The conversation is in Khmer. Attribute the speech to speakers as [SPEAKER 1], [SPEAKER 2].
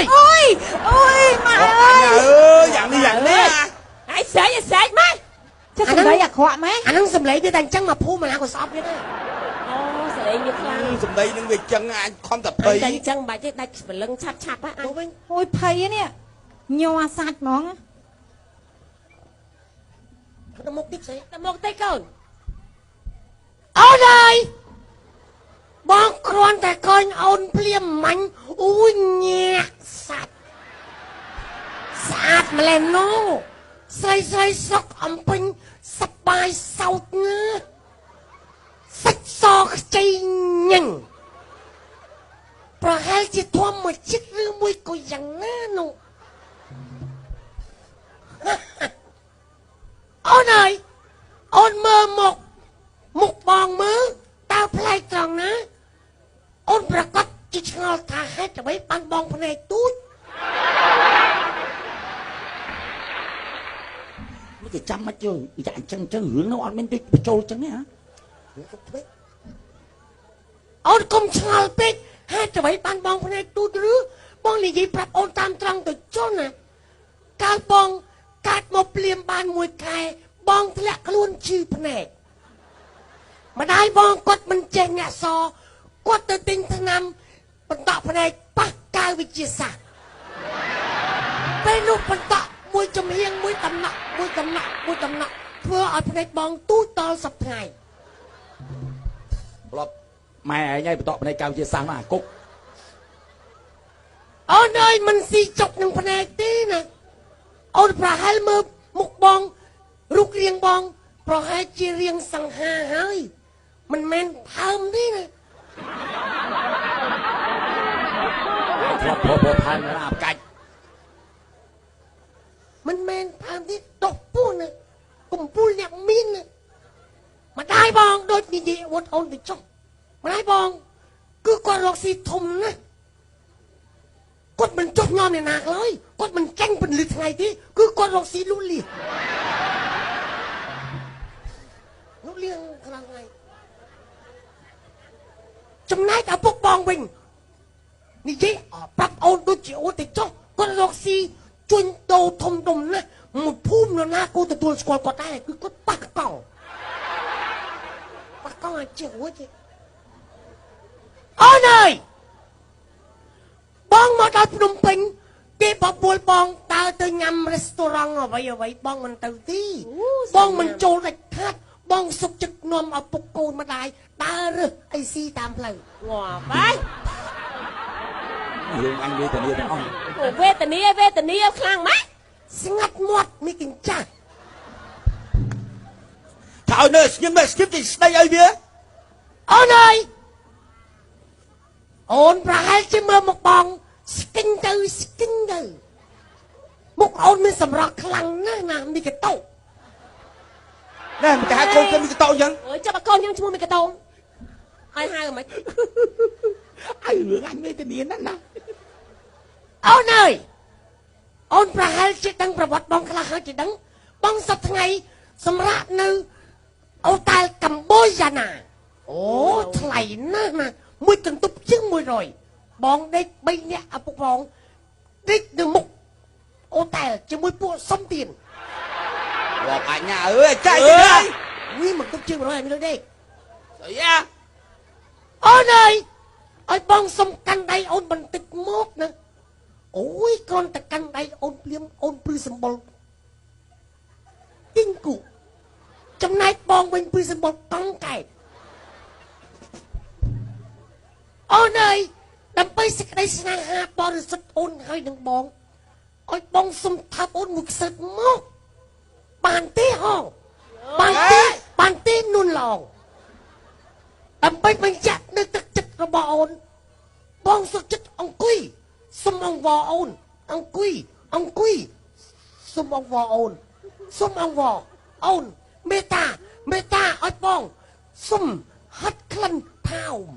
[SPEAKER 1] យ
[SPEAKER 2] អូយអូយម៉ែអើយ
[SPEAKER 1] អើយយ៉ាងនេះយ៉ាងនេះ
[SPEAKER 3] ហើយស្រែកស្រែកម៉េច
[SPEAKER 2] ចេះសម្ដីអាក្រក់ម៉េច
[SPEAKER 4] អាហ្នឹងសំឡេងវាតែអញ្ចឹងមកភូមិណាក៏ស្អប់ទៀតដែរ
[SPEAKER 3] អូស្រែកវាខ្លាំង
[SPEAKER 1] សម្ដីនឹងវាចឹងអញខំតែភ័យ
[SPEAKER 3] តែអញ្ចឹងបាច់ទេដាច់ព្រលឹងឆាប់ឆាប់ហ៎
[SPEAKER 4] ទៅវិញ
[SPEAKER 2] អូយភ័យនេះញ័រសាច់ហ្មង
[SPEAKER 4] ទៅមុខតិចស្អី
[SPEAKER 3] ទៅមកទេកូន
[SPEAKER 4] អូនអើយបងគ្រាន់តែកញអូនភ្លាមមាញ់អូយញាក់សាច់ស្អាតម្លេះនោះស្រីស្រីស្រុកអំពេញសប្បាយសោតណាសាច់សខ្ចីញ៉ាំងប្រហែលជាធម្មជាតិឬមួយក៏យ៉ាងណានោះអូនអើយអូនមើលមកមុខបងមើលតើប្លែកត្រង់ណាអូនប្រកាសជាឆ្ងល់ថាហេតុអ្វីបានបងភ្នែកទូច
[SPEAKER 5] មិនគេចាំមិនជឿយ៉ាអញ្ចឹងអញ្ចឹងរឿងនោះអត់មានដូចបញ្ចូលអញ្ចឹងទេហ៎
[SPEAKER 4] អូនកុំឆ្ងល់ពេកហេតុអ្វីបានបងភ្នែកទូចឬបងនិយាយប្រាប់អូនតាមត្រង់ទៅចុះណាកាលបងកាត់មកភ្លាមបានមួយខែបងធ្លាក់ខ្លួនឈឺភ្នែកម្ដាយបងគាត់មិនចេះញាក់សគាត់ទៅទិញថ្នាំបន្តក់ភ្នែកប៉ះកាវវិទ្យាសាស្ត្រពេលនោះបន្តក់មួយចំហៀងមួយតំណក់មួយតំណក់មួយតំណក់ធ្វើឲ្យភ្នែកបងទូចដល់សប្តាហ៍
[SPEAKER 5] ប្លប់ម៉ែឯងឯងបន្តភ្នែកកៅជាសាំងអាគុក
[SPEAKER 4] អូនអើយមិនស៊ីចុកនឹងភ្នែកទេណាអូនប្រហែលមើលមុខបងរូបរាងបងប្រហែលជារាងសង្ហាហើយមិនមែនផើមទេណា
[SPEAKER 5] ធ្លាប់ព្រោះព្រោះផើមណាអាកាច់
[SPEAKER 4] មិនមែនផើមទេដុះពោះណាកំពូលអ្នកមានណាម្ដាយបងដូចនិយាយអួតអូនទៅចុះម្ដាយបងគឺគាត់រកស៊ីធំណាស់គាត់មិនចុះញោមអ្នកណាឡើយគាត់មិនចាញ់ពន្លឺថ្ងៃទេគឺគាត់រកស៊ីលុលីលុលៀងខ្លាំងថ្ងៃចំណែកឪពុកបងវិញនិយាយប្រាប់អូនដូចជាអូនទៅចុះគាត់រកស៊ីជួញដូរធំដុំណាស់មួយភូមិនរណាគូទទួលស្គាល់គាត់ដែរគឺគាត់ប៉ះកង់ប៉ះកង់អាចជិះរួចទេអូនអើយបងមកដល់ភ្នំពេញគេបបួលបងដើរទៅញ៉ាំរេស្តូរ៉ង់អ្វីអ្វីបងមិនទៅទីបងមិនចូលដាច់ខាតបងសុខចិត្តនាំឪពុកកូនម្ដាយដើររើសអីស៊ីតាមផ្លូវ
[SPEAKER 3] ងាប់ហើយ
[SPEAKER 5] រឿងអញវេទនាទាំងអស់
[SPEAKER 3] អូវេទនាវេទនាខ្លាំងម៉េច
[SPEAKER 4] ស្ងាត់មាត់មីកញ្ចាស់
[SPEAKER 1] ថាឲ្យនៅស្ងៀមនៅស្ងៀមគេស្ដីឲ្យវា
[SPEAKER 4] អូនអើយអូនប្រហែលជាមើលមកបងស្គិញទៅស្គិញទៅមុខអូនមានសម្រស់ខ្លាំងណាស់ណាមីកតោ
[SPEAKER 1] ណែមិនគេហៅកូនគេមីកតោអញ្ចឹង
[SPEAKER 3] អូយចាប់ឲ្យកូនខ្ញុំឈ្មោះមីកតោហើយហៅមិន
[SPEAKER 5] ឲ្យរឿងអញវេទនាណាស់ណា
[SPEAKER 4] អូនអើយអូនប្រហែលជាដឹងប្រវត្តិបងខ្លះហើយជាដឹងបងសប្តាហ៍ថ្ងៃសម្រាប់នៅអូតែលកម្ពុជាណាអូថ្លៃណាស់ណាមួយកន្ទប់ជាង100បងដេក3នាក់ឪពុកបងដេកនៅមុខអូតែលជាមួយពួកសុំទៀន
[SPEAKER 1] រាប់អញ្ញាអើយចាយទៅហើយ
[SPEAKER 4] វិញមកទប់ជាង100ឲ្យមានលុយដេក
[SPEAKER 1] ស្អីអា
[SPEAKER 4] អូនអើយឲ្យបងសុំកាន់ដៃអូនបន្តិចមកណាអូយគ្រាន់តែកាន់ដៃអូនភ្លាមអូនព្រឺសម្បុរទីងគូចំណែកបងវិញព្រឺសម្បុរកង់កែបអូនអើយដើម្បីសេចក្តីស្នេហាបរិសុទ្ធអូនហើយនឹងបងឲ្យបងសុំថើបអូនមួយខ្សឹតមកបានទេហងបានទេបានទេនួនឡងដើម្បីបញ្ជាក់នៅទឹកចិត្តរបស់អូនបងសុខចិត្តអង្គុយសុំអង្វរអូនអង្គុយអង្គុយសុំអង្វរអូនសុំអង្វរអូនមេត្តាមេត្តាឲ្យបងសុំហត់ក្លិនផោម